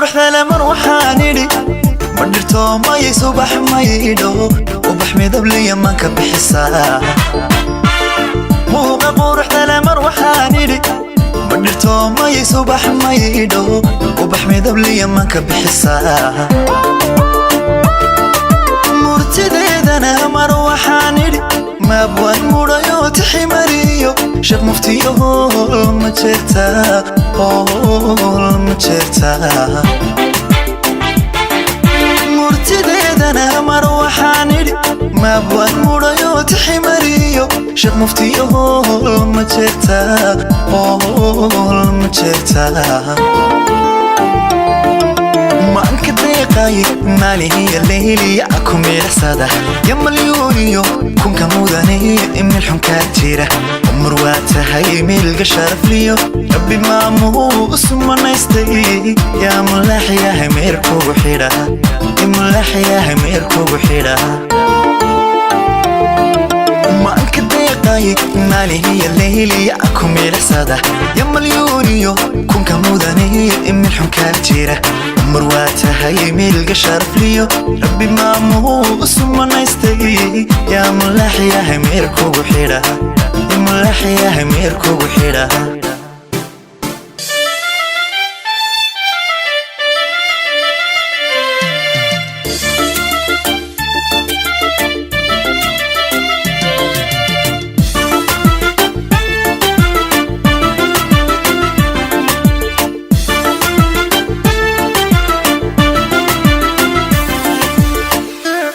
Quruxda mar waxaan idhi ma dhirto mayay subax maydho ubax midabliya manka bixisaa. Muuqa quruxda mar waxaan idhi ma dhirto mayay subax maydho ubax midabliya manka bixisaa. Murtideedana mar waxaan idhi maabwaan mudhayo tiximariyo sheekh muftiyo hool ma jeertaa, hool ma jeertaa. Murtideedana mar waxaan idhi maabwaan mudhayo tiximariyo sheekh muftiyo hool ma jeertaa, hool ma jeertaa. Maanka deeqay maalihiya leyliya ku miicsada ya malyuuniyo kunka mudane imil xunkaa jira umar waa tahay miilga sharafliyo rabbi maamuu usumanaystay yaa mulaaxyahay meer kugu xidha, mulaaxyahay meer kugu xidha. Maanka deeqay maalihiya leyliya ku miicsada ya malyuuniyo kunka mudane imil xunkaa jira umar waa tahay miilga sharafliyo rabbi maamuu usumanaystay yaa mulaaxyahay meer kugu xidha, mulaaxyahay meer kugu xidha.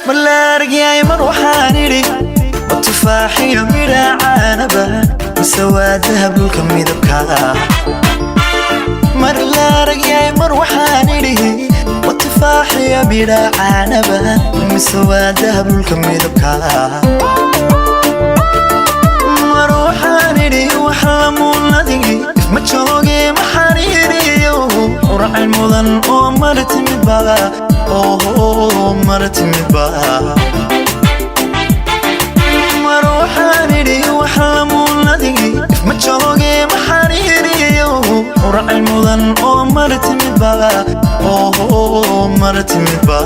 Malaargyay mar waxaan idhi ma tufaaxiyo midha caanaba mise waa dahab dhulka midabka. Mar laaragyay mar waxaan idhi ma tufaaxiyo midha caanaba mise waa dahab dhulka midabka. Mar waxaan idhi wax lamuunadigi ma jooge ma xariiriyo uracay mudan oo mar timidba, oo mar timidba. Mar waxaan idhi wax lamuunadigi ma jooge ma xariiriyo uracay mudan oo mar timidba, oo mar timidba.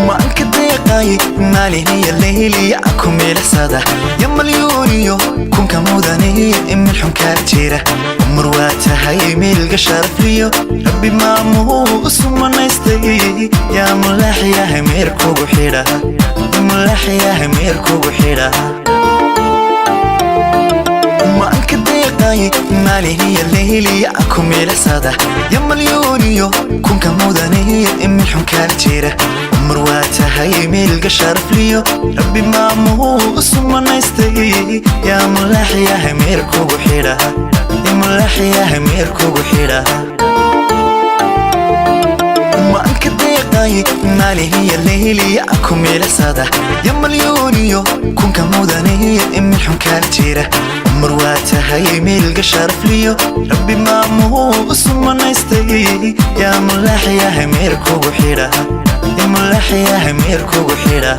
Maanka deeqay maalihiya leyliya ku miicsada ya malyuuniyo kunka mudane imil xunkaa jira umar waa tahay miilga sharafliyo rabbi maamuu usumanaystay yaa mulaaxyahay meer kugu xidha, mulaaxyahay meer kugu xidha. Maanka deeqay maalihiya leyliya ku miicsada ya malyuuniyo kunka mudane imil xunkaa jira umar waa tahay miilga sharafliyo rabbi maamuu usumanaystay yaa mulaaxyahay meer kugu xidha, mulaaxyahay meer kugu xidha. Maanka deeqay maalihiya leyliya ku miicsada ya malyuuniyo kunka mudane imil xunkaa jira umar waa tahay miilga sharafliyo rabbi maamuu usumanaystay yaa mulaaxyahay meer kugu xidha, mulaaxyahay meer kugu xidha.